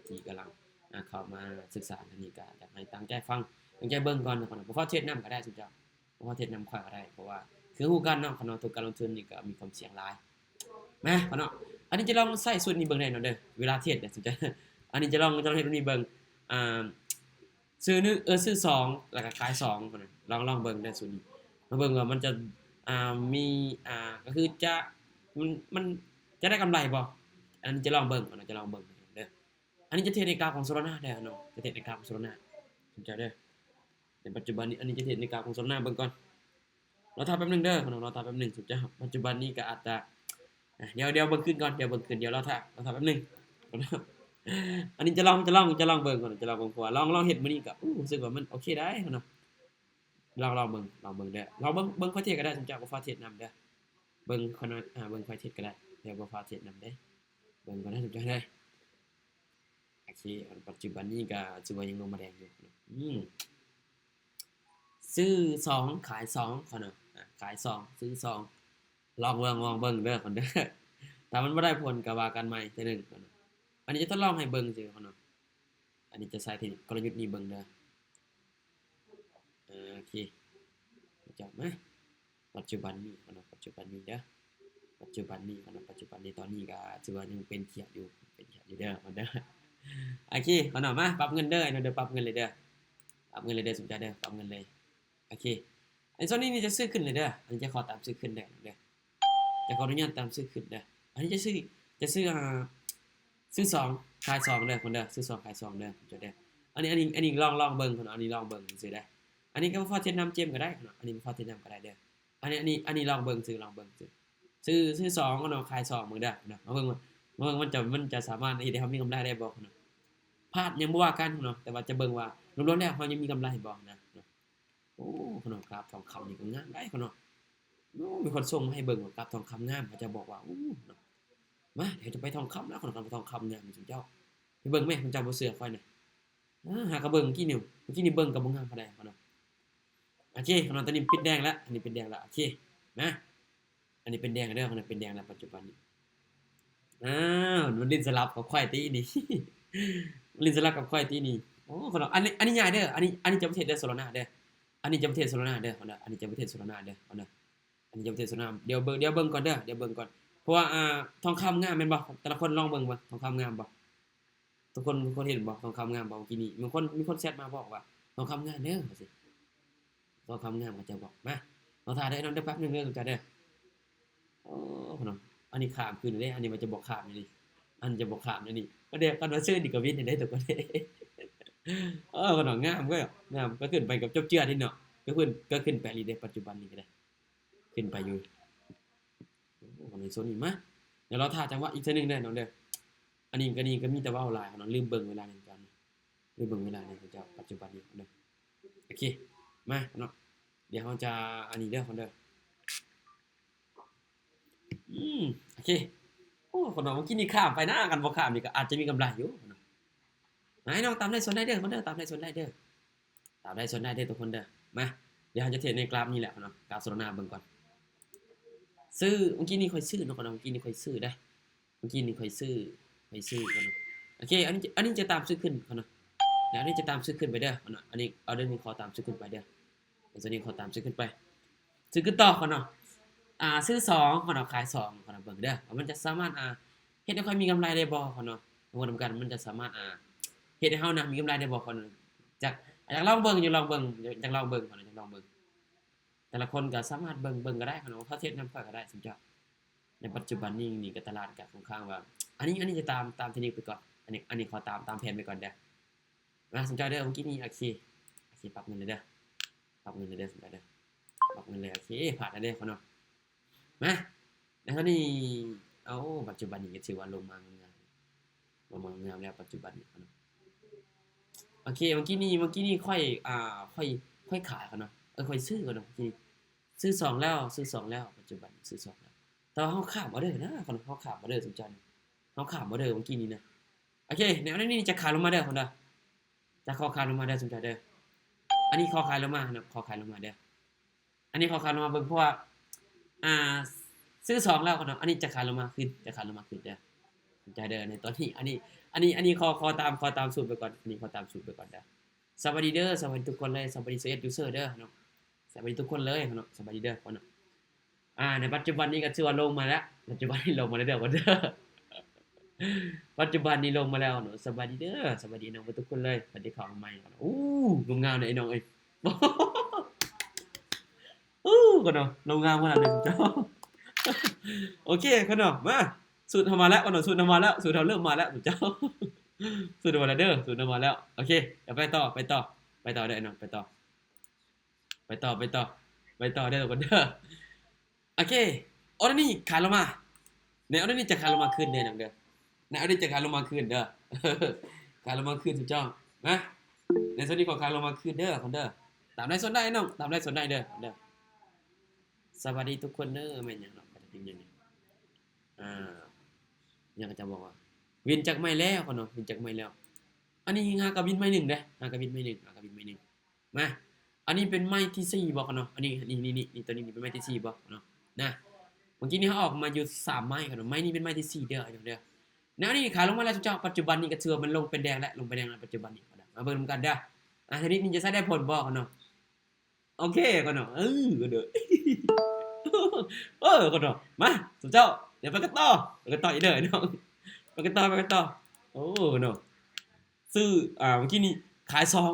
ທີ່ກຳລັງ ອາ ເຂົ້າມາສຶກສາທາງນີ້ ກໍຢາກໃຫ້ຕັ້ງໃຈຟັງ ຕັ້ງໃຈເບິ່ງກ່ອນເນາະ. ບໍ່ຟ້າວເທຣດນຳກໍໄດ້ຊຸມເຈົ້າ ບໍ່ຟ້າວເທຣດນຳຂ້ອຍກໍໄດ້ ເພາະວ່າຄືຮູ້ກັນເນາະ ຄັນວ່າທຸກການລົງທຶນນີ້ກໍມີຄວາມສ່ຽງຫຼາຍ. ມາເນາະ ອັນນີ້ຈະລອງໃຊ້ສູດນີ້ເບິ່ງໄດ້ເນາະເດີ ເວລາເທຣດເດີຊຸມເຈົ້າ. ອັນນີ້ຈະລອງ ຈະລອງເຮັດແບບນີ້ເບິ່ງ ອາ ຊື້ໜຶ່ງ ເອີ ຊື້ສອງ ແລ້ວກໍຂາຍສອງ ລອງ ລອງເບິ່ງເດີສູດນີ້ ມາເບິ່ງວ່າມັນຈະ ອາ ມີ ອາ ກໍຄືຈະ ມັນ ມັນຈະໄດ້ກຳໄລບໍ່. ອັນນີ້ຈະລອງເບິ່ງເນາະ ຈະລອງເບິ່ງເດີ. ອັນນີ້ຈະເທຣດໃນກາບຂອງໂຊລານາເດີເນາະ ຈະເທຣດໃນກາບຂອງໂຊລານາ ສົນໃຈເດີ. ໃນປັດຈຸບັນນີ້ ອັນນີ້ຈະເທຣດໃນກາບຂອງໂຊລານາເບິ່ງກ່ອນ ລໍຖ້າແປັບໜຶ່ງເດີເນາະ ລໍຖ້າແປັບໜຶ່ງ ສົນໃຈ. ປັດຈຸບັນນີ້ກໍອາດຈະ ອາ ດຽວ ດຽວເບິ່ງຄືນກ່ອນ ດຽວເບິ່ງຄືນ ດຽວລໍຖ້າ ລໍຖ້າແປັບໜຶ່ງ. ອັນນີ້ຈະລອງ ຈະລອງ ຈະລອງເບິ່ງກ່ອນ ຈະລອງເບິ່ງ ເພາະວ່າລອງ ລອງເຮັດມື້ນີ້ກໍ ໂອ້ ຮູ້ສຶກວ່າມັນໂອເຄໄດ໋ເນາະ. ລອງ ລອງເບິ່ງ ລອງເບິ່ງເດີ ລອງເບິ່ງ ເບິ່ງຂ້ອຍເທຣດກໍໄດ້ ສົນໃຈ ບໍ່ຟ້າວເທຣດນຳເດີ. ເບິ່ງຂ້ອຍ ອາ ເບິ່ງຂ້ອຍເທຣດກໍໄດ້ ດຽວບໍ່ຟ້າວເທຣດນຳເດີ ເບິ່ງກ່ອນນະ ສົນໃຈເດີ. ໂອເຄ ປັດຈຸບັນນີ້ກໍຖືວ່າຍັງລົງມາແດງຢູ່ ອືມ ຊື້ສອງຂາຍສອງເນາະ ອາ ຂາຍສອງ ຊື້ສອງ ລອງເບິ່ງ ລອງເບິ່ງເດີຄົນເດີ. ຖ້າມັນບໍ່ໄດ້ຜົນກໍວ່າກັນໃໝ່ເທື່ອໜຶ່ງເນາະ. ອັນນີ້ຈະທົດລອງໃຫ້ເບິ່ງຊື່ເນາະ ອັນນີ້ຈະໃຊ້ເທັກນິກ ກົນລະຍຸດນີ້ເບິ່ງເດີ. ເອີ ໂອເຄ ຈັບມາ ປັດຈຸບັນນີ້ເນາະ ປັດຈຸບັນນີ້ເດີ ປັດຈຸບັນນີ້ເນາະ ປັດຈຸບັນນີ້ ຕອນນີ້ກໍຖືວ່າຍັງເປັນຂຽວຢູ່ ເປັນຂຽວຢູ່ເດີ ເດີ. ໂອເຄ ເນາະ ມາປັບເງິນເດີ ເນາະເດີ ປັບເງິນເລີຍເດີ ປັບເງິນເລີຍເດີ ສົນໃຈເດີ ປັບເງິນເລີຍ. ໂອເຄ ອັນນີ້ ໂຊນນີ້ນີ້ຈະຊື້ຂຶ້ນເລີຍເດີ ອັນນີ້ຈະຂໍຕາມຊື້ຂຶ້ນເດີ ເດີ ຈະຂໍອະນຸຍາດຕາມຊື້ຂຶ້ນເດີ. ອັນນີ້ຈະຊື້ ຈະຊື້ ອ່າ ຊື້ສອງຂາຍສອງເດີຄົນເດີ ຊື້ສອງຂາຍສອງເດີ ເຈົ້າເດີ. ອັນນີ້ ອັນນີ້ ອັນນີ້ລອງ ລອງເບິ່ງເນາະ ອັນນີ້ລອງເບິ່ງຊື່ເດີ. ອັນນີ້ກໍບໍ່ຟ້າວເທຣດນຳເຈມກໍໄດ້ເນາະ ອັນນີ້ບໍ່ຟ້າວເທຣດນຳກໍໄດ້ເດີ. ອັນນີ້ ອັນນີ້ ອັນນີ້ລອງເບິ່ງຊື່ ລອງເບິ່ງຊື່ ຊື້ ຊື້ສອງເນາະ ຂາຍສອງເບິ່ງເດີ ເນາະ ມາເບິ່ງ ມາເບິ່ງມັນຈະ ມັນຈະສາມາດເຮັດໃຫ້ເຮົາມີກຳໄລໄດ້ບໍ່ເນາະ. ພາດຍັງບໍ່ວ່າກັນເນາະ ແຕ່ວ່າຈະເບິ່ງວ່າລວມໆແລ້ວເຮົາຍັງມີກຳໄລບໍ່ນະ ເນາະ. ໂອ້ ຂະໜອດກາບທອງຄຳນີ້ກໍງາມໄດ໋ຂະໜອດ. ໂອ້ ມີຄົນສົ່ງມາໃຫ້ເບິ່ງວ່າກາບທອງຄຳງາມ ເຂົາເຈົ້າບອກວ່າ ໂອ້ ເນາະ ມາ ດຽວຈະໄປທອງຄຳແລ້ວຂະໜອດ ກາບທອງຄຳງາມນີ້ ເຈົ້າ ໄປເບິ່ງແມ້ ເຈົ້າບໍ່ເຊື່ອຂ້ອຍນະ. ຫາກໍເບິ່ງກີ້ນີ້ ກີ້ນີ້ເບິ່ງກໍບໍ່ງາມປານໃດຂະໜອດ. ໂອເຄ ຂະໜອດ ຕອນນີ້ປິດແດງແລ້ວ ອັນນີ້ປິດແດງແລ້ວ ໂອເຄ ມາ ອັນນີ້ເປັນແດງເດີ ເປັນແດງແລ້ວປັດຈຸບັນນີ້. ອ້າວ ມັນຫຼິ້ນສະຫຼັບກັບຂ້ອຍຕິນີ້ ມັນຫຼິ້ນສະຫຼັບກັບຂ້ອຍຕິນີ້. ໂອ້ ຂະໜອດ ອັນນີ້ ອັນນີ້ໃຫຍ່ເດີ ອັນນີ້ ອັນນີ້ຈະບໍ່ເທຣດເດີໂຊລານາເດີ ອັນນີ້ຈະບໍ່ເທຣດໂຊລານາເດີ ເອົາເດີ ອັນນີ້ຈະບໍ່ເທຣດໂຊລານາເດີ ເອົາເດີ ອັນນີ້ຈະບໍ່ເທຣດໂຊລານາ. ດຽວເບິ່ງ ດຽວເບິ່ງກ່ອນເດີ ດຽວເບິ່ງກ່ອນ ເພາະວ່າ ອ່າ ທອງຄຳງາມແມ່ນບໍ່? ແຕ່ລະຄົນລອງເບິ່ງເບິ່ງ ທອງຄຳງາມບໍ່? ທຸກຄົນ ທຸກຄົນເຫັນບໍ່? ທອງຄຳງາມບໍ່? ເມື່ອກີ້ນີ້ ມີຄົນ ມີຄົນແຊັດມາບອກວ່າ ທອງຄຳງາມເດີ ວ່າຊີ້ ທອງຄຳງາມ ເຂົາເຈົ້າບອກ. ມາ ລໍຖ້າເດີ ເນາະ ເດີ ແປັບໜຶ່ງເດີ ເຈົ້າເດີ. ໂອ້ ຂະໜອດ ອັນນີ້ຂ້າມຄືນເດ້ ອັນນີ້ວ່າຈະບໍ່ຂ້າມຢູ່ນີ້ ອັນຈະບໍ່ຂ້າມຢູ່ນີ້. ເດີ ຄັນວ່າຊື້ນີ້ກໍວິນເດ້ທຸກຄົນເດ້. ເອີ ຂະໜອດງາມເວີ້ຍ ງາມ ກໍຂຶ້ນໄປກັບຈົບເຈື່ອນີ້ເນາະ ກໍຂຶ້ນ ກໍຂຶ້ນໄປອີ່ຫຼີເດ້ ປັດຈຸບັນນີ້ກໍໄດ້ ຂຶ້ນໄປຢູ່. ໂອ້ ໃນໂຊນນີ້ມາ ດຽວລໍຖ້າຈັງຫວະອີກເທື່ອໜຶ່ງເດີນ້ອງເດີ. ອັນນີ້ກໍ ນີ້ກໍມີແຕ່ເວົ້າຫຼາຍເນາະ ລືມເບິ່ງເວລານີ້ເຈົ້າ ລືມເບິ່ງເວລານີ້ເຈົ້າ ປັດຈຸບັນນີ້ເນາະ. ໂອເຄ ມາເນາະ ດຽວເຮົາຈະອັນນີ້ເດີຄົນເດີ. ອືມ ໂອເຄ ໂອ້ ຄົນເນາະ ເມື່ອກີ້ນີ້ຂ້າມໄປນະ ຄັນບໍ່ຂ້າມນີ້ກໍອາດຈະມີກຳໄລຢູ່ເນາະ. ມາ ໃຫ້ນ້ອງຕາມໄດ້ສ່ວນໄດ້ເດີຄົນເດີ ຕາມໄດ້ສ່ວນໄດ້ເດີ ຕາມໄດ້ສ່ວນໄດ້ເດີທຸກຄົນເດີ. ມາ ດຽວເຮົາຈະເທຣດໃນກຣາຟນີ້ແຫຼະເນາະ ກຣາຟໂຊລານາເບິ່ງກ່ອນ. ຊື້ ເມື່ອກີ້ນີ້ຂ້ອຍຊື້ເນາະ ເມື່ອກີ້ນີ້ຂ້ອຍຊື້ເດ້ ເມື່ອກີ້ນີ້ຂ້ອຍຊື້ ຂ້ອຍຊື້ກ່ອນເນາະ. ໂອເຄ ອັນນີ້ ອັນນີ້ຈະຕາມຊື້ຂຶ້ນເນາະ ດຽວອັນນີ້ຈະຕາມຊື້ຂຶ້ນໄປເດີເນາະ. ອັນນີ້ ອໍເດີນີ້ຂໍຕາມຊື້ຂຶ້ນໄປເດີ ຕົວນີ້ຂໍຕາມຊື້ຂຶ້ນໄປ ຊື້ຂຶ້ນຕໍ່ກ່ອນເນາະ. ອ່າ ຊື້ສອງກ່ອນເນາະ ຂາຍສອງກ່ອນເນາະ ເບິ່ງເດີວ່າມັນຈະສາມາດ ອ່າ ເຮັດໃຫ້ຂ້ອຍມີກຳໄລໄດ້ບໍ່ກ່ອນເນາະ. ມາເບິ່ງນຳກັນ ມັນຈະສາມາດ ອ່າ ເຮັດໃຫ້ເຮົານະມີກຳໄລໄດ້ບໍ່ກ່ອນເນາະ. ຢາກ ຢາກລອງເບິ່ງ ຢາກລອງເບິ່ງ ຢາກລອງເບິ່ງກ່ອນເນາະ ຢາກລອງເບິ່ງ. ແຕ່ລະຄົນກໍສາມາດເບິ່ງ ເບິ່ງກໍໄດ້ເນາະ ເຂົາເທດນຳຂ້ອຍກໍໄດ້ ສົນໃຈ. ໃນປັດຈຸບັນນີ້ ນີ້ກໍຕະຫຼາດກໍຄ່ອນຂ້າງວ່າ ອັນນີ້ ອັນນີ້ຈະຕາມ ຕາມເທກນິກໄປກ່ອນ ອັນນີ້ ອັນນີ້ຂໍຕາມ ຕາມແຜນໄປກ່ອນເດີ. ອ່າ ສົນໃຈເດີ ເມື່ອກີ້ນີ້ ໂອເຄ ໂອເຄ ປັບເງິນເລີຍເດີ ປັບເງິນເລີຍເດີ ສົນໃຈເດີ ປັບເງິນເລີຍ. ໂອເຄ ພາດແລ້ວເດີເນາະ. ມາ ແລ້ວເທົ່ານີ້ ເອົາ ປັດຈຸບັນນີ້ກໍຖືວ່າລົງມາງາມໆ ລົງມາງາມແລ້ວປັດຈຸບັນນີ້ເນາະ. ໂອເຄ ເມື່ອກີ້ນີ້ ເມື່ອກີ້ນີ້ຂ້ອຍ ອ່າ ຂ້ອຍ ຂ້ອຍຂາຍກ່ອນເນາະ ເອີ ຂ້ອຍຊື້ກ່ອນເນາະ. ເມື່ອກີ້ນີ້ຊື້ສອງແລ້ວ ຊື້ສອງແລ້ວ ປັດຈຸບັນນີ້ຊື້ສອງແລ້ວ ແຕ່ວ່າເຮົາຂ້າມອໍເດີນະ ເຮົາຂ້າມອໍເດີ ສົນໃຈ ເຮົາຂ້າມອໍເດີເມື່ອກີ້ນີ້ນະ. ໂອເຄ ແນວນີ້ຈະຂາຍລົງມາເດີຄົນເດີ ຈະຂໍຂາຍລົງມາເດີ ສົນໃຈເດີ. ອັນນີ້ຂໍຂາຍລົງມາເນາະ ຂໍຂາຍລົງມາເດີ. ອັນນີ້ຂໍຂາຍລົງມາເບິ່ງ ເພາະວ່າ ອ່າ ຊື້ສອງແລ້ວເນາະ ອັນນີ້ຈະຂາຍລົງມາຂຶ້ນ ຈະຂາຍລົງມາຂຶ້ນເດີ. ໂອ ໃຈເດີ ໃນຕອນນີ້ ອັນນີ້ ອັນນີ້ ອັນນີ້ຂໍ ຂໍຕາມ ຂໍຕາມສູດໄປກ່ອນ ອັນນີ້ຂໍຕາມສູດໄປກ່ອນເດີ. ສະບາຍດີເດີ ສະບາຍດີທຸກຄົນເລີຍ ສະບາຍດີຊາວເອັດຢູເຊີເດີເນາະ ສະບາຍດີທຸກຄົນເລີຍເນາະ ສະບາຍດີເດີເນາະ. ອ່າ ໃນປັດຈຸບັນນີ້ກໍຖືວ່າລົງມາແລ້ວ ປັດຈຸບັນນີ້ລົງມາແລ້ວເດີ ເດີ ປັດຈຸບັນນີ້ລົງມາແລ້ວເນາະ. ສະບາຍດີເດີ ສະບາຍດີນ້ອງເບິດທຸກຄົນເລີຍ ເພິ່ນທີ່ເຂົ້າມາໃໝ່ເນາະ. ໂອ້ ງາມໆເດີໄອ້ນ້ອງເອີຍ ໂອ້ ກໍເນາະ ລົງງາມຂະໜາດນີ້ເຈົ້າ. ໂອເຄ ກໍເນາະ ມາ ສູດເຮົາມາແລ້ວ ກໍເນາະ ສູດເຮົາມາແລ້ວ ສູດເຮົາເລີ່ມມາແລ້ວເຈົ້າ ສູດເຮົາມາແລ້ວເດີ ສູດເຮົາມາແລ້ວ. ໂອເຄ ດຽວໄປຕໍ່ ໄປຕໍ່ ໄປຕໍ່ເດີໄອ້ນ້ອງ ໄປຕໍ່ ໄປຕໍ່ ໄປຕໍ່ ໄປຕໍ່ເດີ ທຸກຄົນເດີ. ໂອເຄ ອໍເດີນີ້ຂາຍລົງມາ ໃນອໍເດີນີ້ຈະຂາຍລົງມາຄືນເດີນ້ອງເດີ ໃນອໍເດີຈະຂາຍລົງມາຄືນເດີ ຂາຍລົງມາຄືນຊຸມເຈົ້າ. ມາ ໃນສ່ວນນີ້ຂໍຂາຍລົງມາຄືນເດີຄົນເດີ. ຕາມໄລຟ໌ສົດໄດ້ນ້ອງ ຕາມໄລຟ໌ສົດໄດ້ເດີ ເດີ. ສະບາຍດີທຸກຄົນເດີ ແມ່ນຫຍັງເນາະ ເປັນຫຍັງນີ້ ອ່າ ຫຍັງເຂົາເຈົ້າບອກວ່າ ວິນຈັກໄມ້ແລ້ວເຂົາເນາະ ວິນຈັກໄມ້ແລ້ວ. ອັນນີ້ຫາກະວິນໄມ້ໜຶ່ງເດ້ ຫາກະວິນໄມ້ໜຶ່ງ ຫາກະວິນໄມ້ໜຶ່ງ. ມາ ອັນນີ້ເປັນໄມ້ທີສີ່ບໍ່ເນາະ ອັນນີ້ ນີ້ ນີ້ ນີ້ ໂຕນີ້ ນີ້ເປັນໄມ້ທີສີ່ບໍ່ເນາະ ນະ. ເມື່ອກີ້ນີ້ເຮົາອອກມາຢູ່ສາມໄມ້ເນາະ ໄມ້ນີ້ເປັນໄມ້ທີສີ່ເດີ ເດີ. ແນວນີ້ຂາຍລົງມາແລ້ວເຈົ້າ ປັດຈຸບັນນີ້ກໍຖືວ່າມັນລົງເປັນແດງແລ້ວ ລົງເປັນແດງແລ້ວປັດຈຸບັນນີ້. ມາເບິ່ງນຳກັນເດີ ອ່າ ທາງນີ້ຈະໃຊ້ໄດ້ຜົນບໍ່ເນາະ. ໂອເຄ ກ່ອນເນາະ ເອີ ກ່ອນເດີ ເອີ ກ່ອນເນາະ. ມາ ຊຸມເຈົ້າ ດຽວໄປກັນຕໍ່ ໄປກັນຕໍ່ອີກເດີນ້ອງ ໄປກັນຕໍ່ ໄປກັນຕໍ່. ໂອ້ ເນາະ ຊື້ ອ່າ ເມື່ອກີ້ນີ້ຂາຍສອງ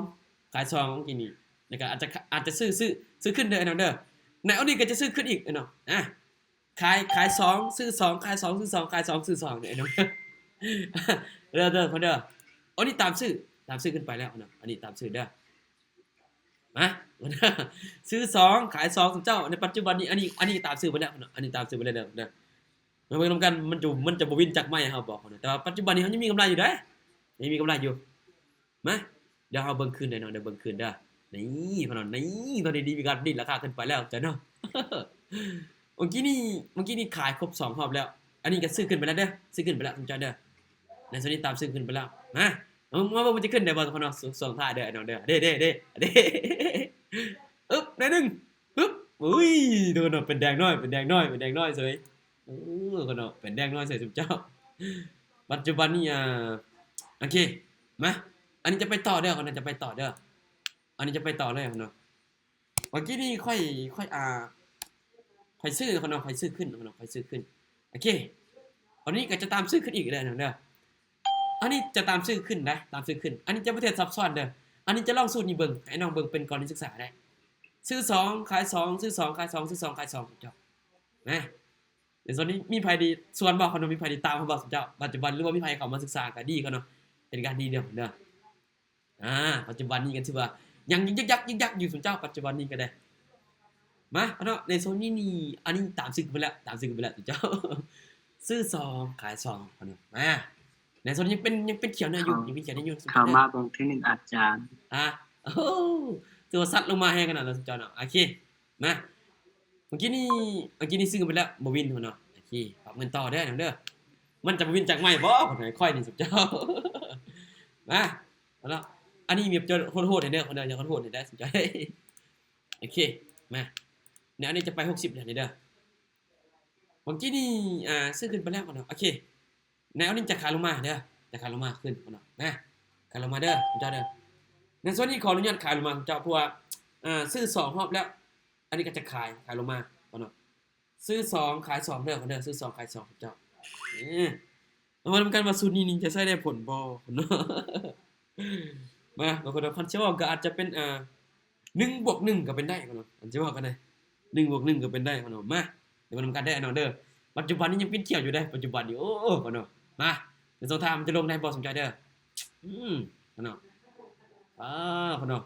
ຂາຍສອງເມື່ອກີ້ນີ້ ແລ້ວກໍອາດຈະ ອາດຈະຊື້ ຊື້ ຊື້ຂຶ້ນເດີນ້ອງເດີ. ໃນອັນນີ້ກໍຈະຊື້ຂຶ້ນອີກເນາະ ອ່າ ຂາຍ ຂາຍສອງ ຊື້ສອງ ຂາຍສອງ ຊື້ສອງ ຂາຍສອງ ຊື້ສອງເດີນ້ອງເດີ ເດີ ເດີ ເດີ. ອັນນີ້ຕາມຊື້ ຕາມຊື້ຂຶ້ນໄປແລ້ວເນາະ ອັນນີ້ຕາມຊື້ເດີ. ມາ ຊື້ສອງ ຂາຍສອງ ຊຸມເຈົ້າ ໃນປັດຈຸບັນນີ້ ອັນນີ້ ອັນນີ້ຕາມຊື້ໄປແລ້ວເນາະ ອັນນີ້ຕາມຊື້ໄປແລ້ວເດີ ເດີ. ມາເບິ່ງນຳກັນ ມັນຈະ ມັນຈະບໍ່ວິນຈັກໄມ້ໃຫ້ເຮົາບໍ່ເນາະ ແຕ່ວ່າປັດຈຸບັນນີ້ເຮົາຍັງມີກຳໄລຢູ່ເດ້ ຍັງມີກຳໄລຢູ່. ມາ ດຽວເຮົາເບິ່ງຄືນເດີເນາະ ດຽວເບິ່ງຄືນເດີ. ນີ້ ເພິ່ນວ່າ ນີ້ ຕອນນີ້ມີການດິ້ນລາຄາຂຶ້ນໄປແລ້ວເຈົ້າເນາະ. ເມື່ອກີ້ນີ້ ເມື່ອກີ້ນີ້ຂາຍຄົບສອງຮອບແລ້ວ ອັນນີ້ກໍຊື້ຂຶ້ນໄປແລ້ວເດີ ຊື້ຂຶ້ນໄປແລ້ວເຈົ້າເດີ. ໃນສ່ວນນີ້ຕາມຊື້ຂຶ້ນໄປແລ້ວ ມາ ເອົາ ມາເບິ່ງມັນຈະຂຶ້ນໄດ້ບໍ່ເນາະ ສ- ຊ່ວງທ້າຍເດີນ້ອງເດີ ເດ້ ເດ້ ເດ້ ເດ້. ອຶບ ໄດ້ໜຶ່ງ ອຶບ ອຸ້ຍ ທຸກຄົນເນາະ ເປັນແດງນ້ອຍ ເປັນແດງນ້ອຍ ເປັນແດງນ້ອຍເສີຍ. ໂອ້ ທຸກຄົນເນາະ ເປັນແດງນ້ອຍເສີຍຊຸມເຈົ້າ. ປັດຈຸບັນນີ້ ອ່າ ໂອເຄ ມາ ອັນນີ້ຈະໄປຕໍ່ເດີ ເຮົາຈະໄປຕໍ່ເດີ ອັນນີ້ຈະໄປຕໍ່ເລີຍເນາະ. ເມື່ອກີ້ນີ້ຂ້ອຍ ຂ້ອຍ ອ່າ ຂ້ອຍຊື້ເນາະ ຂ້ອຍຊື້ຂຶ້ນເນາະ ຂ້ອຍຊື້ຂຶ້ນ. ໂອເຄ ອັນນີ້ກໍຈະຕາມຊື້ຂຶ້ນອີກເດີເນາະເດີ ອັນນີ້ຈະຕາມຊື້ຂຶ້ນໄດ໋ ຕາມຊື້ຂຶ້ນ. ອັນນີ້ຈະບໍ່ເຖິງຊັບຊ້ອນເດີ ອັນນີ້ຈະລອງສູດນີ້ເບິ່ງ ໃຫ້ນ້ອງເບິ່ງເປັນກໍລະນີສຶກສາໄດ້. ຊື້ສອງ ຂາຍສອງ ຊື້ສອງ ຂາຍສອງ ຊື້ສອງ ຂາຍສອງ ເຈົ້າ ນະ. ດຽວຕອນນີ້ມີໃຜດີ ຊວນບໍ່ ເຂົາເນາະ ມີໃຜຕິດຕາມເຮົາບໍ່ ເຈົ້າ ປັດຈຸບັນ ຫຼືວ່າມີໃຜເຂົ້າມາສຶກສາກໍດີ ເຂົາເນາະ ເປັນການດີເດີ ເດີ. ອ່າ ປັດຈຸບັນນີ້ກໍຖືວ່າຍັງຍຶກຍັກ ຍຶກຍັກຢູ່ ຊຸມເຈົ້າ ປັດຈຸບັນນີ້ກໍໄດ້. ມາເນາະ ໃນໂຊນນີ້ນີ້ ອັນນີ້ຕາມຊື້ໄປແລ້ວ ຕາມຊື້ໄປແລ້ວ ຊຸມເຈົ້າ. ຊື້ສອງ ຂາຍສອງເນາະ. ມາ ໃນໂຊນນີ້ຍັງເປັນ ຍັງເປັນຂຽວໜ້ອຍຢູ່ ຍັງເປັນຂຽວໜ້ອຍຢູ່ ເຂົ້າມາເບິ່ງເທື່ອໜຶ່ງອາຈານ. ອ່າ ໂອ້ ຖືວ່າຊັດລົງມາແຮງຂະໜາດນັ້ນ ຊຸມເຈົ້າເນາະ. ໂອເຄ ມາ ເມື່ອກີ້ນີ້ ເມື່ອກີ້ນີ້ຊື້ໄປແລ້ວ ບໍ່ວິນເນາະ. ໂອເຄ ປັບເງິນຕໍ່ເດີນ້ອງເດີ. ມັນຈະບໍ່ວິນຈັກໄມ້ບໍ່ ຂ້ອຍນີ້ ຊຸມເຈົ້າ. ມາ ເອົາເນາະ ອັນນີ້ແບບຈະໂຫດໆໃຫ້ເດີ ເດີ ຢ່າໂຫດໆໃຫ້ໄດ້ ຊຸມເຈົ້າ. ໂອເຄ ມາ ແນວນີ້ຈະໄປຫົກສິບແລ້ວນີ້ເດີ. ເມື່ອກີ້ນີ້ ອ່າ ຊື້ຂຶ້ນໄປແລ້ວເນາະ. ໂອເຄ ແນວນີ້ຈະຂາຍລົງມາເດີ ຈະຂາຍລົງມາຂຶ້ນເນາະ. ມາ ຂາຍລົງມາເດີ ເຈົ້າເດີ. ໃນສ່ວນນີ້ຂໍອະນຸຍາດຂາຍລົງມາເຈົ້າ ເພາະວ່າ ອ່າ ຊື້ສອງຮອບແລ້ວ ອັນນີ້ກໍຈະຂາຍ ຂາຍລົງມາເນາະ. ຊື້ສອງ ຂາຍສອງເດີ ເດີ ຊື້ສອງ ຂາຍສອງເຈົ້າ. ເອີ ເຮົາມານຳກັນວ່າສູດນີ້ນີ້ຈະໃຊ້ໄດ້ຜົນບໍ່ເນາະ. ມາ ບາງຄົນ ຄັນຊິເວົ້າກໍອາດຈະເປັນ ອ່າ ໜຶ່ງບວກໜຶ່ງກໍເປັນໄດ້ເນາະ ຄັນຊິເວົ້າກັນນະ ໜຶ່ງບວກໜຶ່ງກໍເປັນໄດ້ເນາະ. ມາ ດຽວມານຳກັນເດີນ້ອງເດີ. ປັດຈຸບັນນີ້ຍັງປິ່ນຂຽວຢູ່ເດ້ ປັດຈຸບັນນີ້ ໂອ້ ເນາະ. ມາ ດຽວໂຊທາມັນຈະລົງໄດ້ບໍ່ ສົນໃຈເດີ. ອືມ ເນາະ ອ່າ ເນາະ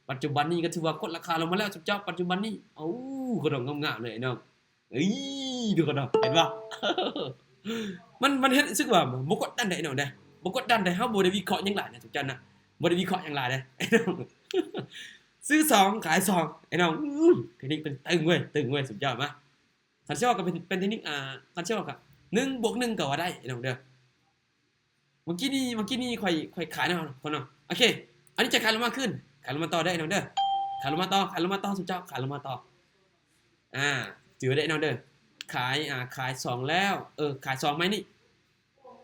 ປັດຈຸບັນນີ້ກໍຖືວ່າກົດລາຄາລົງມາແລ້ວ ຊຸມເຈົ້າ. ປັດຈຸບັນນີ້ ເອົາ ເນາະ ງາມໆເລີຍນ້ອງ. ເອີຍ ທຸກຄົນເນາະ ເຫັນບໍ່? ມັນ ມັນເຮັດຮູ້ສຶກວ່າບໍ່ກົດດັນໃດ໋ນ້ອງເດ້ ບໍ່ກົດດັນໃດ໋. ເຮົາບໍ່ໄດ້ວິເຄາະຫຍັງຫຼາຍນະ ທຸກທ່ານນະ ບໍ່ໄດ້ວິເຄາະຫຍັງຫຼາຍເດ້ ຊື້ສອງ ຂາຍສອງ ໄອ້ນ້ອງ. ອືມ ເທັກນິກເປັນຕຶງເວີຍ ຕຶງເວີຍ ສຸດຍອດມາ. ຄັນຊິເວົ້າກໍເປັນ ເປັນເທັກນິກ ອ່າ ຄັນຊິເວົ້າກໍ ໜຶ່ງບວກໜຶ່ງ ກໍວ່າໄດ້ ໄອ້ນ້ອງເດີ. ເມື່ອກີ້ນີ້ ເມື່ອກີ້ນີ້ຂ້ອຍ ຂ້ອຍຂາຍນະ ເນາະ ເນາະ. ໂອເຄ ອັນນີ້ຈະຂາຍລົງມາຂຶ້ນ ຂາຍລົງມາຕໍ່ເດີ ໄອ້ນ້ອງເດີ. ຂາຍລົງມາຕໍ່ ຂາຍລົງມາຕໍ່ ຊຸມເຈົ້າ ຂາຍລົງມາຕໍ່. ອ່າ ຈື່ໄວ້ເດີ ໄອ້ນ້ອງເດີ. ຂາຍ ອ່າ ຂາຍສອງແລ້ວ ເອີ ຂາຍສອງໄມ້ນີ້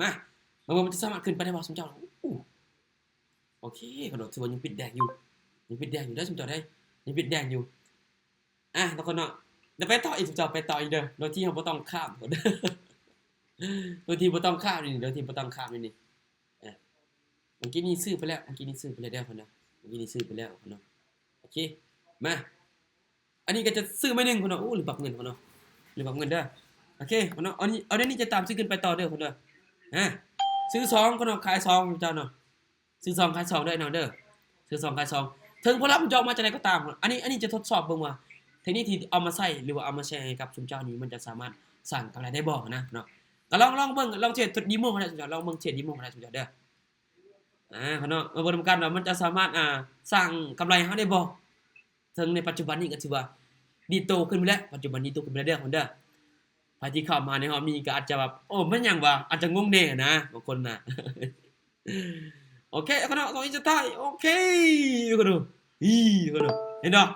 ມາ ມາເບິ່ງມັນຈະສາມາດຂຶ້ນໄປໄດ້ບໍ່ຊຸມເຈົ້າ. ໂອ້ ໂອເຄ ຂະໜົດຖືວ່າຍັງປິດແດງຢູ່ ຍັງປິດແດງຢູ່ເດີຊຸມເຈົ້າເດີ ຍັງປິດແດງຢູ່. ອ່າ ທຸກຄົນເນາະ ດຽວໄປຕໍ່ອີກ ເຈົ້າໄປຕໍ່ອີກເດີ ໂດຍທີ່ເຮົາບໍ່ຕ້ອງຂ້າມ ໂດຍທີ່ບໍ່ຕ້ອງຂ້າມນີ້ ໂດຍທີ່ບໍ່ຕ້ອງຂ້າມນີ້. ອ່າ ເມື່ອກີ້ນີ້ຊື້ໄປແລ້ວ ເມື່ອກີ້ນີ້ຊື້ໄປແລ້ວເດີ ເພິ່ນເນາະ ເມື່ອກີ້ນີ້ຊື້ໄປແລ້ວເນາະ. ໂອເຄ ມາ ອັນນີ້ກໍຈະຊື້ໄມ້ໜຶ່ງ ເພິ່ນເນາະ. ໂອ້ ລືມປັບເງິນ ເພິ່ນເນາະ ລືມປັບເງິນເດີ. ໂອເຄ ເພິ່ນເນາະ ອັນນີ້ ເອົາແນວນີ້ຈະຕາມຊື້ຂຶ້ນໄປຕໍ່ເດີ ເພິ່ນເດີ. ອ່າ ຊື້ສອງ ເພິ່ນເນາະ ຂາຍສອງ ເຈົ້າເນາະ ຊື້ສອງຂາຍສອງເດີ ນ້ອງເດີ ຊື້ສອງຂາຍສອງ. ເຖິງຜົນລັບມັນຈະອອກມາຈັ່ງໃດກໍຕາມ ອັນນີ້ ອັນນີ້ຈະທົດສອບເບິ່ງວ່າເທັກນິກທີ່ເອົາມາໃຊ້ ຫຼືວ່າເອົາມາແຊໃຫ້ກັບຊຸມເຈົ້ານີ້ ມັນຈະສາມາດສ້າງກຳໄລໄດ້ບໍ່ນະເນາະ. ກໍລອງ ລອງເບິ່ງ ລອງເທຣດ ເທຣດເດໂມກໍໄດ້ ລອງເບິ່ງເທຣດເດໂມກໍໄດ້ຊຸມເຈົ້າເດີ. ອ່າ ເນາະ ມາເບິ່ງນຳກັນວ່າມັນຈະສາມາດ ອ່າ ສ້າງກຳໄລໃຫ້ເຮົາໄດ້ບໍ່. ເຊິ່ງໃນປັດຈຸບັນນີ້ກໍຖືວ່າດີດໂຕຂຶ້ນໄປແລ້ວ ປັດຈຸບັນດີດໂຕຂຶ້ນໄປແລ້ວເດີ ເດີ. ໃຜທີ່ເຂົ້າມາໃນຮອບນີ້ກໍອາດຈະແບບ ໂອ້ ແມ່ນຫຍັງວະ ອາດຈະງົງແດ່ນະ ບາງຄົນນະ. ໂອເຄ ຂະໜົດ ສອງອີກສຸດທ້າຍ ໂອເຄ ຂະໜົດ ອີ ຂະໜົດ ເຫັນບໍ່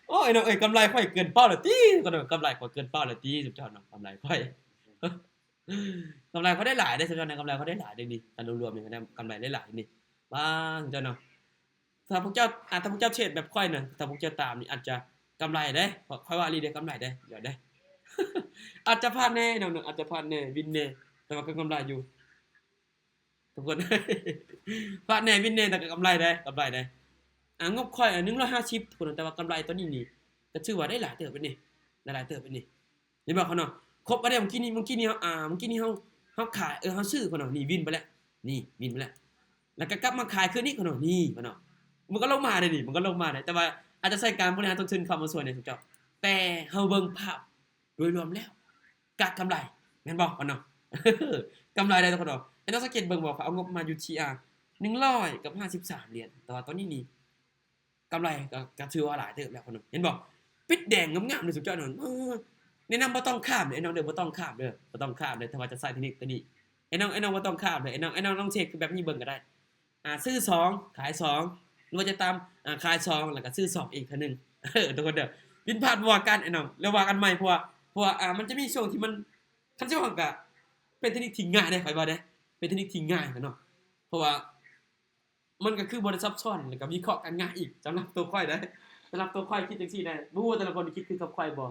ໂອ້ຍ ນ້ອງເອີຍ ກຳໄລຂ້ອຍເກີນເປົ້າແລ້ວຕິ ຂະໜົດ ກຳໄລຂ້ອຍເກີນເປົ້າແລ້ວຕິ ສຸດຍອດເນາະ ກຳໄລຂ້ອຍ ກຳໄລຂ້ອຍໄດ້ຫຼາຍເດ້ ສຸດຍອດນະ ກຳໄລຂ້ອຍໄດ້ຫຼາຍເດ້ນີ້ ຄັນລວມໆນີ້ ກຳໄລຫຼາຍໆນີ້ ປ້າ ສຸດຍອດເນາະ. ຖ້າພວກເຈົ້າ ອ່າ ຖ້າພວກເຈົ້າເທຣດແບບຂ້ອຍນະ ຖ້າພວກເຈົ້າຕາມນີ້ອາດຈະກຳໄລເດ້ ຂ້ອຍວ່າອີ່ຫຼີເດ້ ກຳໄລເດ້ ດຽວເດ້ ອາດຈະພາດແດ່ນ້ອງ ອາດຈະພາດແດ່ ວິນແດ່ ແຕ່ວ່າກໍກຳໄລຢູ່ ທຸກຄົນ ພາດແດ່ ວິນແດ່ ແຕ່ກໍກຳໄລເດ້ ກຳໄລເດ້. ອ່າ ງົບຂ້ອຍ ອ່າ ໜຶ່ງຮ້ອຍຫ້າສິບ ທຸກຄົນ ແຕ່ວ່າກຳໄລຕອນນີ້ນີ້ ກໍຖືວ່າໄດ້ຫຼາຍເຕີບເດ້ນີ້ ໄດ້ຫຼາຍເຕີບເດ້ນີ້. ເຫັນບໍ່ຂະໜົດ ຄົບອັນເດີມ ເມື່ອກີ້ນີ້ ເມື່ອກີ້ນີ້ເຮົາ ອ່າ ເມື່ອກີ້ນີ້ເຮົາ ເຮົາຂາຍ ເອີ ເຮົາຊື້ຂະໜົດ ນີ້ວິນໄປແລ້ວ ນີ້ວິນໄປແລ້ວ ແລ້ວກໍກັບມາຂາຍຄືນອີກຂະໜົດ ນີ້ຂະໜົດ ມັນກໍລົງມາເດ້ນີ້ ມັນກໍລົງມາເດ້ ແຕ່ວ່າອາດຈະໃຊ້ການບໍລິຫານຕົ້ນທຶນເຂົ້າມາຊ່ວຍໃນຊຸມເຈົ້າ ແຕ່ເຮົາເບິ່ງພາບໂດຍລວມແລ້ວ ກະກຳໄລ ແມ່ນບໍ່ຂະໜົດ ກຳໄລໄດ້ທຸກຄົນເນາະ. ແລ້ວນ້ອງສັງເກດເບິ່ງບໍ່ ຂ້ອຍເອົາງົບມາຢູ່ທີ່ ອ່າ ໜຶ່ງຮ້ອຍກັບຫ້າສິບສາມຫຼຽນ ແຕ່ວ່າຕອນນີ້ນີ້ ກຳໄລກໍ ກໍຖືວ່າຫຼາຍເຕີບແລ້ວ ເຫັນບໍ່ ປິດແດງງາມໆເລີຍ ສຸດຍອດເນາະ. ເອີ ແນະນຳບໍ່ຕ້ອງຂ້າມເດີ ໄອ້ນ້ອງເດີ ບໍ່ຕ້ອງຂ້າມເດີ ບໍ່ຕ້ອງຂ້າມເດີ ຖ້າວ່າຈະໃຊ້ເທັກນິກຕົວນີ້ ໄອ້ນ້ອງ ໄອ້ນ້ອງບໍ່ຕ້ອງຂ້າມເດີ ໄອ້ນ້ອງ ໄອ້ນ້ອງລອງເທຣດຄືແບບນີ້ເບິ່ງກໍໄດ້. ອ່າ ຊື້ສອງ ຂາຍສອງ ຫຼືວ່າຈະຕາມ ອ່າ ຂາຍສອງ ແລ້ວກໍຊື້ສອງອີກເທື່ອໜຶ່ງ ເອີ ທຸກຄົນເດີ ຜິດພາດບໍ່ວ່າກັນ ໄອ້ນ້ອງ ແລ້ວວ່າກັນໃໝ່ ເພາະວ່າ ເພາະວ່າ ອ່າ ມັນຈະມີຊ່ວງທີ່ມັນ ຄັນຊ່ວງກໍເປັນເທັກນິກທີ່ງ່າຍເດ້ ຂ້ອຍວ່າເດ້ ເປັນເທັກນິກທີ່ງ່າຍເນາະ ເພາະວ່າ ມັນກໍຄືບໍ່ໄດ້ຊັບຊ້ອນ ແລ້ວກໍວິເຄາະກັນງ່າຍອີກ ສຳລັບຕົວຂ້ອຍເດ້. ສຳລັບຕົວຂ້ອຍຄິດຈັ່ງຊີ້ເດ້ ບໍ່ຮູ້ວ່າແຕ່ລະຄົນຄິດຄືກັບຂ້ອຍບໍ່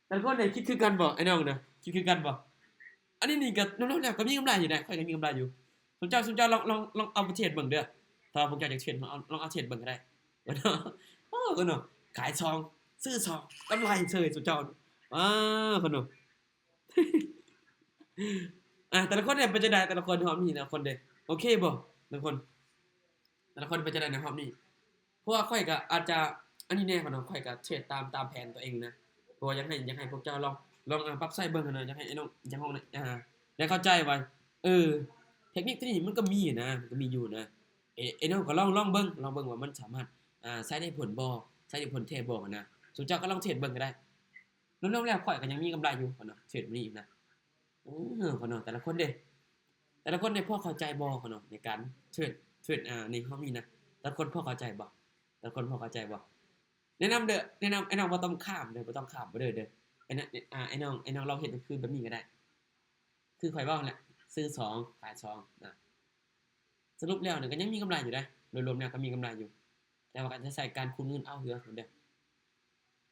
ແຕ່ລະຄົນນີ້ຄິດຄືກັນບໍ່ ໄອ້ນ້ອງນະ ຄິດຄືກັນບໍ່? ອັນນີ້ນີ້ກໍລວມໆແລ້ວກໍມີກຳໄລຢູ່ນະ ຂ້ອຍກໍມີກຳໄລຢູ່. ຊຸມເຈົ້າ ຊຸມເຈົ້າລອງ ລອງ ລອງເອົາໄປເທຣດເບິ່ງເດີ ຖ້າວ່າພວກເຈົ້າຢາກເທຣດ ລອງເອົາ ລອງເອົາເທຣດເບິ່ງກໍໄດ້. ໂອ້ ເນາະ ຂາຍສອງ ຊື້ສອງ ກຳໄລເຊີຍ ຊຸມເຈົ້າ ວ້າ ເພິ່ນເນາະ. ອ່າ ແຕ່ລະຄົນເດ້ ເປັນຈັ່ງໃດ ແຕ່ລະຄົນຮອບນີ້ ແຕ່ລະຄົນເດ້ ໂອເຄບໍ່ ແຕ່ລະຄົນ ແຕ່ລະຄົນເປັນຈັ່ງໃດໃນຮອບນີ້? ເພາະວ່າຂ້ອຍກໍອາດຈະອັນນີ້ແດ່ເນາະ ຂ້ອຍກໍເທຣດຕາມ ຕາມແຜນຕົວເອງນະ ເພາະວ່າຢາກໃຫ້ ຢາກໃຫ້ພວກເຈົ້າລອງ ລອງ ອ່າ ປັບໃຊ້ເບິ່ງຫັ້ນນະ ຢາກໃຫ້ໄອ້ນ້ອງ ຢາກໃຫ້ ອ່າ ໄດ້ເຂົ້າໃຈວ່າ ເອີ ເທັກນິກຕົວນີ້ມັນກໍມີນະ ມັນກໍມີຢູ່ນະ ເອ ໄອ້ນ້ອງກໍລອງ ລອງເບິ່ງ ລອງເບິ່ງວ່າມັນສາມາດ ອ່າ ໃຊ້ໄດ້ຜົນບໍ່ ໃຊ້ໄດ້ຜົນແທ້ບໍ່ຫັ້ນນະ. ຊຸມເຈົ້າກໍລອງເທຣດເບິ່ງກໍໄດ້. ລວມໆແລ້ວຂ້ອຍກໍຍັງມີກຳໄລຢູ່ເນາະ ເທຣດມື້ນີ້ນະ. ເອີ ເນາະ ແຕ່ລະຄົນເດ້ ແຕ່ລະຄົນເດ້ ພໍເຂົ້າໃຈບໍ່ເນາະ ໃນການເທຣດ ເທຣດ ອ່າ ໃນຮອບນີ້ນະ ແຕ່ລະຄົນພໍເຂົ້າໃຈບໍ່? ແຕ່ລະຄົນພໍເຂົ້າໃຈບໍ່? ແນະນຳເດີ ແນະນຳ ອ້າຍນ້ອງບໍ່ຕ້ອງຂ້າມເດີ ບໍ່ຕ້ອງຂ້າມ ບໍ່ເດີ ເດີ ອ້າຍນ້ອງ ອ້າຍນ້ອງລອງເຮັດຄືແບບນີ້ກໍໄດ້ ຄືຂ້ອຍເວົ້າຫັ້ນແຫຼະ ຊື້ສອງຂາຍສອງນະ. ສະຫຼຸບແລ້ວນີ້ກໍຍັງມີກຳໄລຢູ່ເດ້ ໂດຍລວມແລ້ວກໍມີກຳໄລຢູ່ ແຕ່ວ່າກໍຈະໃຊ້ການຄູນເງິນເອົາເທື່ອພຸ້ນເດີ.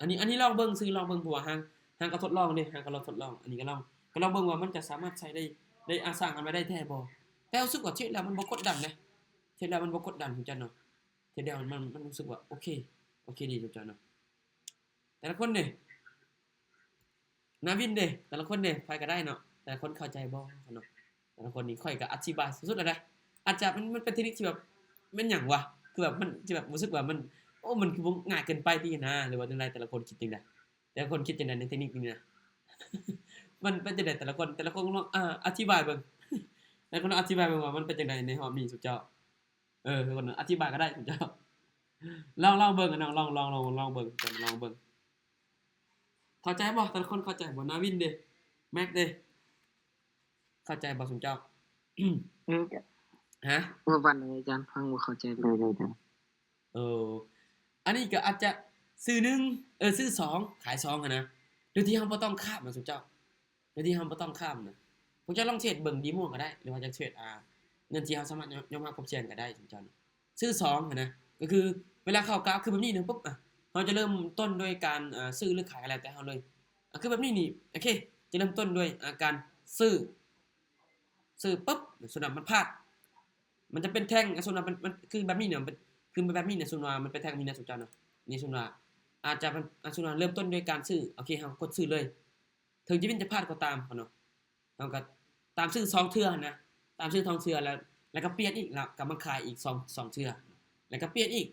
ອັນນີ້ ອັນນີ້ລອງເບິ່ງຊື່ ລອງເບິ່ງ ເພາະວ່າຫາງ ຫາງກໍທົດລອງເດ້ ຫາງກໍລອງທົດລອງ ອັນນີ້ກໍລອງ ກໍລອງເບິ່ງວ່າມັນຈະສາມາດໃຊ້ໄດ້ ໄດ້ ອາ ສ້າງກຳໄລໄດ້ແທ້ບໍ່. ແຕ່ຮູ້ສຶກວ່າເທຣດແລ້ວມັນບໍ່ກົດດັນເດ້ ເທຣດແລ້ວມັນບໍ່ກົດດັນ ສົມເຈົ້າເນາະ. ເທຣດແລ້ວມັນ ມັນຮູ້ສຶກວ່າໂອເຄ ໂອເຄດີ ສົມເຈົ້າເນາະ. ແຕ່ລະຄົນເດ້ ນາວິນເດ້ ແຕ່ລະຄົນເດ້ ໃຜກໍໄດ້ເນາະ ແຕ່ລະຄົນເຂົ້າໃຈບໍ່ເນາະ. ແຕ່ລະຄົນນີ້ຂ້ອຍກໍອະທິບາຍສຸດໆແລ້ວນະ ອາດຈະ ມັນ ມັນເປັນເທັກນິກທີ່ແບບ ແມ່ນຫຍັງວະ ຄືແບບມັນ ທີ່ແບບຮູ້ສຶກວ່າມັນ ໂອ້ ມັນຄືບໍ່ງ່າຍເກີນໄປຕິນະ ຫຼືວ່າຈັ່ງໃດ ແຕ່ລະຄົນຄິດຈັ່ງໃດ ແຕ່ລະຄົນຄິດຈັ່ງໃດໃນເທັກນິກນີ້ນະ ມັນເປັນຈັ່ງໃດ ແຕ່ລະຄົນ ແຕ່ລະຄົນລອງ ອາ ອະທິບາຍເບິ່ງ ແຕ່ລະຄົນລອງອະທິບາຍເບິ່ງວ່າມັນເປັນຈັ່ງໃດໃນຮອບນີ້ ຊຸມເຈົ້າ ເອີ ທຸກຄົນອະທິບາຍກໍໄດ້ ເຈົ້າ ລອງ ລອງເບິ່ງ ລອງ ລອງ ລອງ ລອງ ລອງເບິ່ງ ລອງເບິ່ງ ເຂົ້າໃຈບໍ່? ແຕ່ລະຄົນເຂົ້າໃຈບໍ່? ນາວິນເດ້ ແມັກເດ້ ເຂົ້າໃຈບໍ່ຊຸມເຈົ້າ? ເອີ ຮະ? ເວົ້າວ່າໃດອາຈານ? ຟັງບໍ່ເຂົ້າໃຈເລີຍ. ເອີ ອັນນີ້ກໍອາດຈະຊື້ໜຶ່ງ ເອີ ຊື້ສອງຂາຍສອງຫັ້ນນະ ໂດຍທີ່ເຮົາບໍ່ຕ້ອງຂ້າມນະຊຸມເຈົ້າ. ໂດຍທີ່ເຮົາບໍ່ຕ້ອງຂ້າມນະ ພວກເຈົ້າລອງເທຣດເບິ່ງດີໂມກໍໄດ້ ຫຼືວ່າຈະເທຣດ ອ່າ ເງິນທີ່ເຮົາສາມາດຍອມ ຍອມຮັບຄວາມສ່ຽງກໍໄດ້ ເຈົ້ານະ. ຊື້ສອງຫັ້ນນະ ກໍຄືເວລາເຂົ້າກາວຄືແບບນີ້ນະ ປຸບ ເຮົາຈະເລີ່ມຕົ້ນດ້ວຍການ ເອີ ຊື້ ຫຼື ຂາຍກໍແລ້ວແຕ່ເຮົາເລີຍ ອາ ຄືແບບນີ້ນີ້ ໂອເຄ ຈະເລີ່ມຕົ້ນດ້ວຍ ອາ ການຊື້ ຊື້ປຶບ ສົມມຸດວ່າມັນພາດ ມັນຈະເປັນແທ່ງ ສົມມຸດວ່າມັນ ມັນຄືແບບນີ້ນະ ມັນເປັນ ຄືແບບນີ້ນະ ສົມມຸດວ່າມັນເປັນແທ່ງແບບນີ້ນະ ສົມມຸດເນາະ ນີ້ສົມມຸດວ່າ ອາດຈະ ສົມມຸດວ່າເລີ່ມຕົ້ນດ້ວຍການຊື້ ໂອເຄ ເຮົາກໍກົດຊື້ເລີຍ ເຖິງຈະວິນຈະພາດກໍຕາມເນາະ ເຮົາກໍຕາມຊື້ສອງເທື່ອຫັ້ນນະ ຕາມຊື້ສອງເທື່ອ ແລ້ວ ແລ້ວກໍປ່ຽນອີກ ແລ້ວກໍມາຂາຍອີກສອງ ສອງເທື່ອ ແລ້ວກໍປ່ຽນອີກ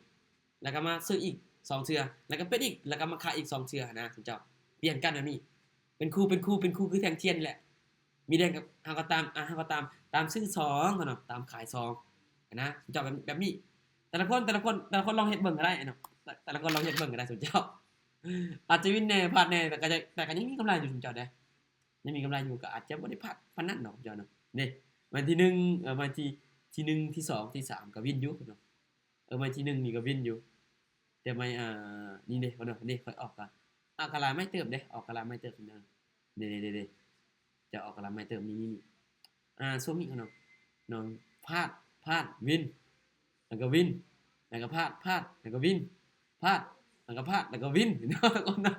ແລ້ວກໍມາຊື້ອີກສອງເທື່ອ ແລ້ວກໍປ່ຽນອີກ ແລ້ວກໍມາຂາຍອີກສອງເທື່ອຫັ້ນນະ ເຈົ້າ ປ່ຽນກັນແບບນີ້ ເປັນຄູ່ ເປັນຄູ່ ເປັນຄູ່ ຄືແທ່ງທຽນນີ້ແຫຼະ ມີແດງກັບ ເຮົາກໍຕາມ ອາ ເຮົາກໍຕາມ ຕາມຊື້ສອງເນາະ ຕາມຂາຍສອງຫັ້ນນະ ເຈົ້າ ແບບ ແບບນີ້ ແຕ່ລະຄົນ ແຕ່ລະຄົນ ແຕ່ລະຄົນລອງເຮັດເບິ່ງກໍໄດ້ເນາະ ແຕ່ລະຄົນລອງເຮັດເບິ່ງກໍໄດ້ ເຈົ້າ ອາດຈະວິນແດ່ ພາດແດ່ ແຕ່ກໍ ແຕ່ກໍຍັງມີກຳໄລຢູ່ ເຈົ້າເດ້. ຍັງມີກຳໄລຢູ່ ກໍອາດຈະບໍ່ໄດ້ພາດປານນັ້ນດອກເຈົ້າເນາະ ເດ້ ໄມ້ທີໜຶ່ງ ເອີ ໄມ້ທີ ທີໜຶ່ງ ທີສອງ ທີສາມ ກໍວິນຢູ່ເນາະ ເອີ ໄມ້ທີໜຶ່ງນີ້ກໍວິນຢູ່ ແຕ່ໄມ້ ອ່າ ນີ້ເດ້ ເນາະ ເດ້ ຂ້ອຍອອກກໍ ອາ ກໍຫຼາຍໄມ້ເຕີບເດ້ ອອກກໍຫຼາຍໄມ້ເຕີບເນາະ ເດ້ ເດ້ ເດ້ ຈະອອກກໍຫຼາຍໄມ້ເຕີບ ນີ້ ນີ້ ນີ້ ອ່າ ຊ່ວງນີ້ເນາະ ເນາະ ພາດ ພາດ ວິນ ແລ້ວກໍວິນ ແລ້ວກໍພາດ ພາດ ແລ້ວກໍວິນ ພາດ ແລ້ວກໍພາດ ແລ້ວກໍວິນ ເນາະ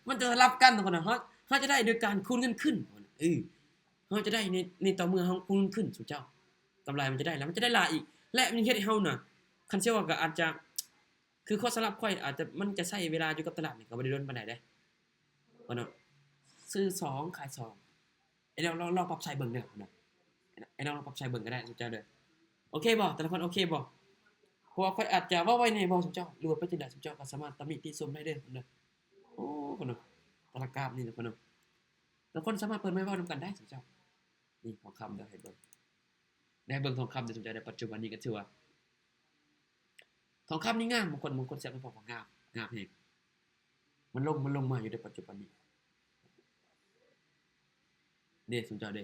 ມັນຈະສະຫຼັບກັນ ທຸກຄົນນະ ເຮົາ ເຮົາຈະໄດ້ໂດຍການຄູນເງິນຂຶ້ນ ເອີ ເຮົາຈະໄດ້ໃນ ໃນຕໍ່ເມື່ອເຮົາຄູນເງິນຂຶ້ນ ຊຸມເຈົ້າ ກຳໄລມັນຈະໄດ້ ແລ້ວມັນຈະໄດ້ຫຼາຍອີກ ແລະ ມັນເຮັດໃຫ້ເຮົານະ ຄັນຊິເວົ້າກໍອາດຈະ ຄືຂ້ອຍ ສຳລັບຂ້ອຍ ອາດຈະ ມັນຈະໃຊ້ເວລາຢູ່ກັບຕະຫຼາດນີ້ກໍບໍ່ໄດ້ດົນປານໃດເດ້ ເນາະ ຊື້ສອງຂາຍສອງ ອ້າຍນ້ອງລອງ ລອງປັບໃຊ້ເບິ່ງເດີ ອ້າຍນ້ອງລອງປັບໃຊ້ເບິ່ງກໍໄດ້ ເຈົ້າເດີ ໂອເຄບໍ່? ແຕ່ລະຄົນໂອເຄບໍ່? ເພາະວ່າຂ້ອຍອາດຈະເວົ້າໄວແດ່ບໍ່ ຊຸມເຈົ້າ ຫຼືວ່າເປັນຈັ່ງໃດ ຊຸມເຈົ້າກໍສາມາດຕຳໜິຕິຊົມໄດ້ເດີ ເດີ ໂອ້ ເນາະ ແຕ່ລະກາບນີ້ ເນາະ ແຕ່ລະຄົນສາມາດເປີດໄມເວົ້ານຳກັນໄດ້ ຊຸມເຈົ້າ ນີ້ທອງຄຳ ດຽວໃຫ້ເບິ່ງ ໄດ້ເບິ່ງທອງຄຳເດີ ສົນໃຈໃນປັດຈຸບັນນີ້ກໍຖືວ່າ ທອງຄຳນີ້ງາມ ບາງຄົນ ບາງຄົນແຊະມາບອກວ່າງາມ ງາມແຮງ ມັນລົງ ມັນລົງມາຢູ່ໃນປັດຈຸບັນນີ້ ເດ້ ສົນໃຈເດ້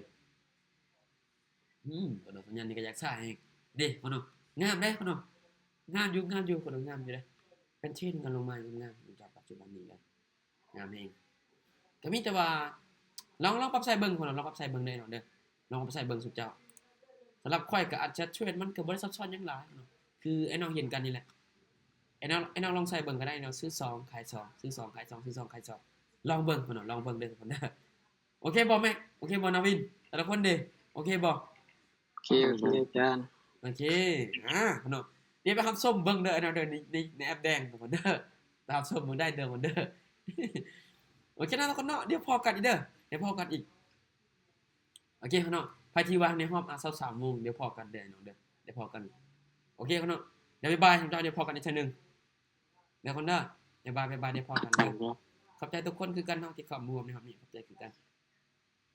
ອືມ ກະດອກສັນຍານນີ້ກໍຢາກຊ້າແຮງເດ້ ພໍ່ນ້ອງ ງາມເດ້ ພໍ່ນ້ອງ ງາມຢູ່ ງາມຢູ່ ພໍ່ນ້ອງ ງາມຢູ່ເດ້ ເປັນເທຣນກັນລົງມາງາມໆ ຢູ່ໃນປັດຈຸບັນນີ້ເດ້. ງາມແຮງ ກໍມີແຕ່ວ່າ ລອງ ລອງປັບໃຊ້ເບິ່ງພຸ້ນນະ ລອງປັບໃຊ້ເບິ່ງເດີ ອ້າຍນ້ອງເດີ ລອງປັບໃຊ້ເບິ່ງຊຸມເຈົ້າ. ສຳລັບຂ້ອຍກໍອາດຈະເທຣດ ມັນກໍບໍ່ໄດ້ຊັບຊ້ອນຫຍັງຫຼາຍເນາະ ຄືອ້າຍນ້ອງເຫັນກັນນີ້ແຫຼະ ອ້າຍນ້ອງ ອ້າຍນ້ອງລອງໃຊ້ເບິ່ງກໍໄດ້ເນາະ ຊື້ສອງຂາຍສອງ ຊື້ສອງຂາຍສອງ ຊື້ສອງຂາຍສອງ ລອງເບິ່ງພຸ້ນນະ ລອງເບິ່ງເດີທຸກຄົນເດີ. ໂອເຄບໍ່ແມັກ? ໂອເຄບໍ່ນາວິນ? ແຕ່ລະຄົນເດ ໂອເຄບໍ່? ໂອເຄ ໂອເຄ ອາຈານ ໂອເຄ ອ່າ ເນາະ ດຽວໄປຮັບຊົມເບິ່ງເດີ ເນາະ ເດີ ໃນ ໃນ ໃນແອັບແດງເດີ ໄປຮັບຊົມເບິ່ງໄດ້ເດີ ເດີ ໂອເຄເນາະ ທຸກຄົນເນາະ ດຽວພໍ້ກັນອີກເດີ ດຽວພໍ້ກັນອີກ ໂອເຄເນາະ ໃຜທີ່ວ່າງໃນຮອບ ອ່າ ຊາວສາມໂມງ ດຽວພໍ້ກັນເດີ ເນາະ ເດີ ດຽວພໍ້ກັນ ໂອເຄເນາະ ດຽວບາຍບາຍ ດຽວພໍ້ກັນອີກເທື່ອໜຶ່ງ ເດີທຸກຄົນເດີ ບາຍບາຍ ບາຍບາຍ ດຽວພໍ້ກັນເດີ ຂອບໃຈທຸກຄົນຄືກັນເນາະ ທີ່ເຂົ້າມາຮ່ວມໃນຮອບນີ້ ຂອບໃຈຄືກັນ